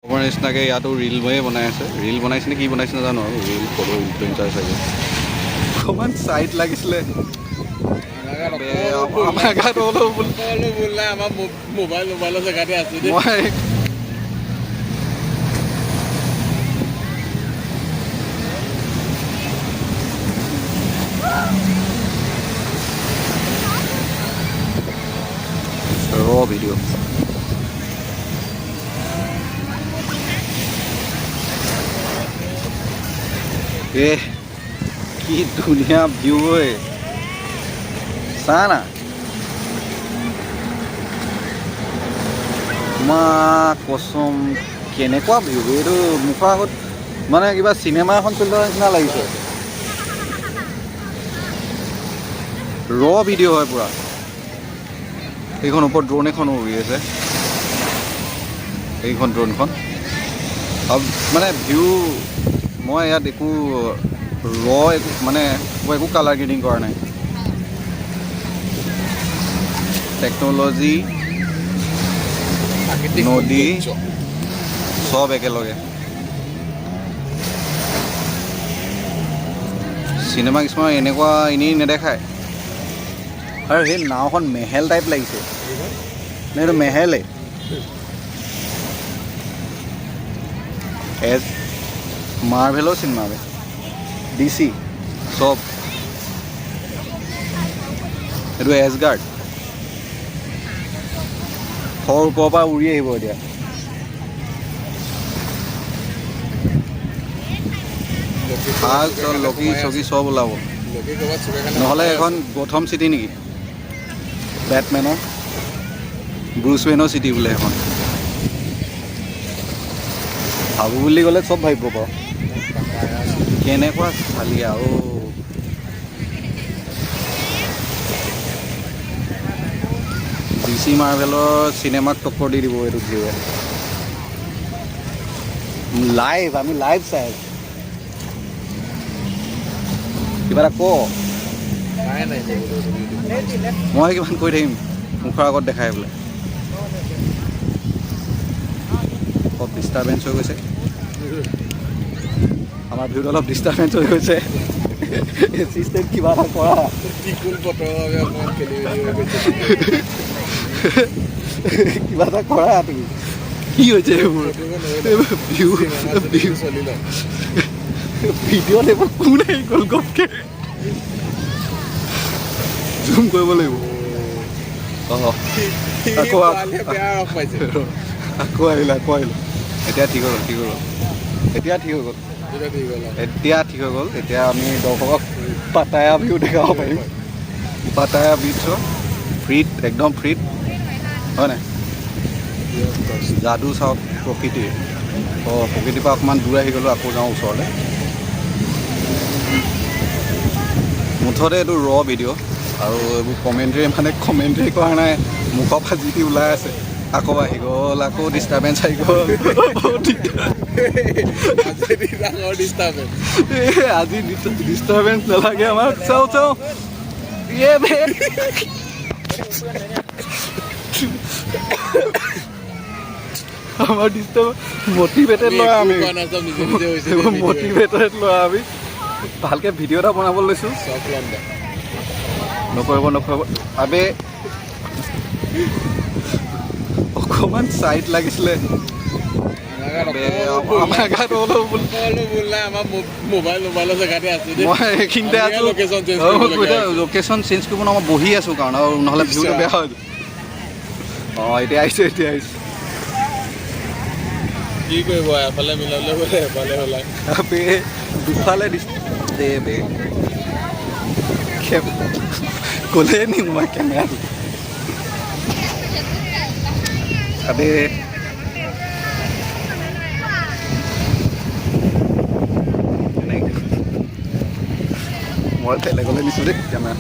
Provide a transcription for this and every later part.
আমাৰ নিচিনাকৈ ইয়াতো ৰিল বয়ে বনাই আছে। ৰিল বনাইছে নে কি বনাইছে নাজানো আৰু, ৰিল ফটো ইনফ্লুৱেঞ্চাৰ চাগে। অকণমান চাইড লাগিছিলে। আমাৰ গাত অলপ ভুল। ভুল নাই, আমাৰ মোবাইল মোবাইলৰ জেগাতে আছে। মই ৰ ভিডিঅ'। এ কি ধুনীয়া ভিউ ঐ, চা না। মা কচম, কেনেকুৱা ভিউ এইটো! মুখৰ আগত মানে কিবা চিনেমা এখন চলি থকা নিচিনা লাগিছে। ৰ ভিডিঅ' হয় পূৰা। এইখন ওপৰত ড্ৰোন এখনো উৰি আছে, এইখন ড্ৰোনখন। আৰু মানে ভিউ, মই ইয়াত একো ৰ একো মানে মই একো কালাৰ গ্ৰেডিং কৰা নাই। টেকন'লজি, নদী, চব একেলগে। চিনেমা কিছুমান এনেকুৱা এনেই নেদেখায়। আৰু সেই নাওখন মেহেল টাইপ লাগিছে নে? এইটো মেহেলে এজ মাৰ্ভেলৰ চিনেমা, ডিচি চব। এইটো এছগাৰ্ড থৰ ওপৰৰ পৰা উৰি আহিব এতিয়া। শাক লকি চকি চব ওলাব। নহ'লে এখন গথম চিটি নেকি? বেটমেনৰ, ব্ৰুচ ৱেইনৰ চিটি বোলে এখন। ভাবোঁ বুলি ক'লে চব ভাবিব পাৰোঁ। কেনেকুৱা চালিয়া অ'! ডিচি মাৰ্ভেলৰ চিনেমাক টক্কৰ দি দিব এইটো ভিউৱে। লাইভ, আমি লাইভ চাই আছোঁ। কিবা এটা ক। মই কিমান কৈ থাকিম, মুখৰ আগত দেখাই বোলে। অলপ ডিষ্টাৰবেঞ্চ হৈ গৈছে আমাৰ ভিউটো, অলপ ডিষ্টাৰবেঞ্চ হৈ গৈছে। এছিষ্টেণ্ট, কিবা এটা কৰা। প্ৰতিকূল বতৰৰ বাবে অকণমান খেলি মেলি হৈ গৈছে। কিবা এটা কৰা তুমি। কি হৈছে এইবোৰ ভিউ? ভিউ চলি লওক। ভিডিঅ'ত এইবোৰ কোন আহি গ'ল ঘপকে? জুম কৰিব লাগিব। অঁ, আকৌ। বেয়া ৰস পাইছে। আকৌ আহিলে, আকৌ আহিলে। এতিয়া ঠিক হৈ গ'ল, ঠিক হৈ গ'ল, এতিয়া ঠিক হৈ গ'ল। এতিয়া ঠিক হ'ল। এতিয়া ঠিক হৈ গ'ল। এতিয়া আমি দৰ্শকক পাটায়া ভিউ দেখাব পাৰিম। পাটায়া বিচৰ ফ্ৰীত, একদম ফ্ৰীত, হয় নাই? যাদু চাওক প্ৰকৃতিৰ। অঁ, প্ৰকৃতিৰ পৰা অকণমান দূৰ আহি গ'লোঁ, আকৌ যাওঁ ওচৰলৈ। মুঠতে এইটো ৰ ভিডিঅ' আৰু এইবোৰ কমেণ্ট্ৰি, মানে কমেণ্ট্ৰি কৰা নাই, মুখৰ পৰা যি টি ওলাই আছে। আকৌ আহি গ'ল, আকৌ ডিষ্টাৰ্বেঞ্চ আহি গ'ল। বহুত দিগদাৰ। আজি ডাঙৰ ডিষ্টাৰ্বেঞ্চ। এই আজি ডিষ্টাৰ্বেঞ্চ নালাগে আমাক। চাওঁ চাওঁ, ইয়ে বে, আমাৰ ডিষ্টাৰ্ব মটিভেটেড ল'ৰা আমি। নিজে নিজে হৈছে। মটিভেটেড ল'ৰা আমি। ভালকৈ ভিডিঅ' এটা বনাব লৈছোঁ। চব ল'ম দে। নকৰিব, নকৰিব। আবে, অকণমান চাইড লাগিছিলে। আমাৰ গাত অলপ ভুল। ভুল নাই, আমাৰ মোবাইল মোবাইলৰ জেগাতে আছে। মই এইখিনিতে আছোঁ। Location change. লোকেশ্যন চেঞ্জ কৰিব নোৱাৰোঁ, মই বহি আছোঁ কাৰণ আৰু নহ'লে ভিউটো বেয়া হৈ যাব। অঁ, এতিয়া আহিছে, এতিয়া আহিছে। কি কৰিব, এফালে মিলাবলৈ গ'লে এফালে ওলাই। আবে, দুফালে দিছে দে বে। ক'লে নিওঁ মই কেমেৰাটো? আবে, এনেকে মই বেলেগলৈ নিছোঁ দেই কেমেৰা।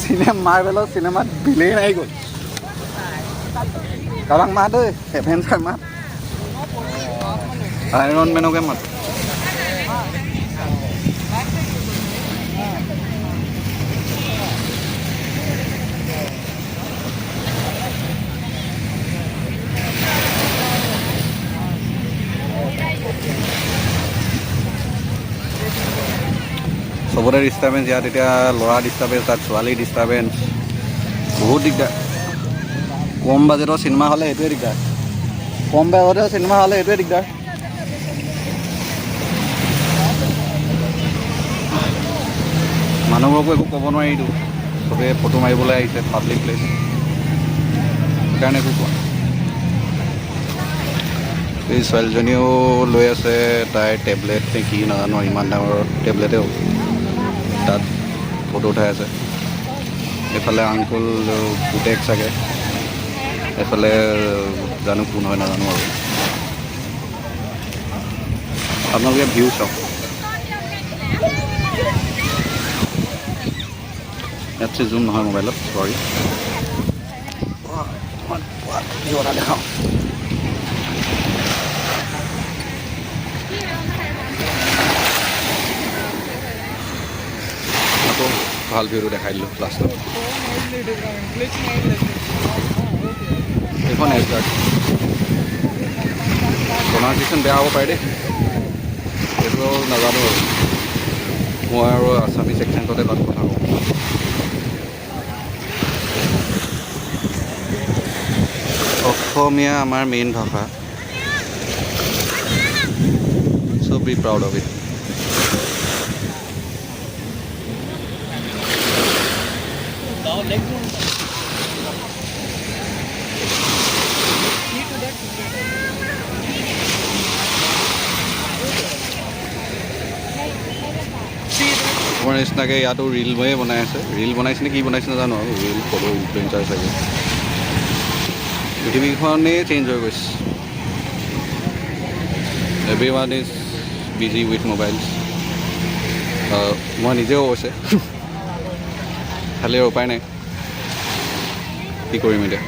চিনেমা, মাৰ্বেলৰ চিনেমাত বিলেই আহি গ'ল। কাৰোবাক মাত ঐ, এভেঞ্জাৰ মাত, আইৰণ মেনকে মাত। চবতে ডিষ্টাৰ্বেঞ্চ। ইয়াত এতিয়া ল'ৰা ডিষ্টাৰ্বেঞ্চ, তাত ছোৱালী ডিষ্টাৰ্বেঞ্চ, বহুত দিগদাৰ। কম বাজেটৰ চিনেমা হ'লে সেইটোৱে দিগদাৰ, কম বাজেটৰ চিনেমা হ'লে সেইটোৱে দিগদাৰ। মানুহবোৰকো একো ক'ব নোৱাৰি, এইটো চবেই ফটো মাৰিবলৈ আহিছে, পাব্লিক প্লেচ, সেইকাৰণে একো কোৱা। এই ছোৱালীজনীও লৈ আছে তাইৰ টেবলেট নে কি নাজানো, ইমান ডাঙৰ টেবলেটেও তাত ফটো উঠাই আছে। এইফালে আংকুল পুতেক চাগে, এইফালে জানো কোন হয় নাজানো আৰু। আপোনালোকে ভিউ চাওক। ইয়াতছে জুম নহয় মোবাইলত, চৰি। ভিউ এটা দেখাওঁ। আকৌ ভাল ভিউটো দেখাই দিলোঁ লাষ্টত। এইখন এছগাৰ্ড। প্ৰনাউন্সিয়েশ্যন বেয়া হ'ব পাৰে দেই, সেইটো নাজানো আৰু মই, আৰু আছামিজ একচেণ্টতে তাত কথা কওঁ। অসমীয়া আমাৰ মেইন ভাষা, so be proud of it. তোমাৰ নিচিনাকৈ ইয়াতো ৰিল বয়ে বনাই আছে, ৰিল বনাইছে নে কি বনাইছে নাজানো আৰু, ৰিল ফটো ইনফ্লুৱেঞ্চাৰ চাগে। পৃথিৱীখনেই চেঞ্জ হৈ গৈছে। Everyone is busy with mobiles. মই নিজেও অৱশ্যে, খালি আৰু উপায় নাই, কি কৰিম এতিয়া।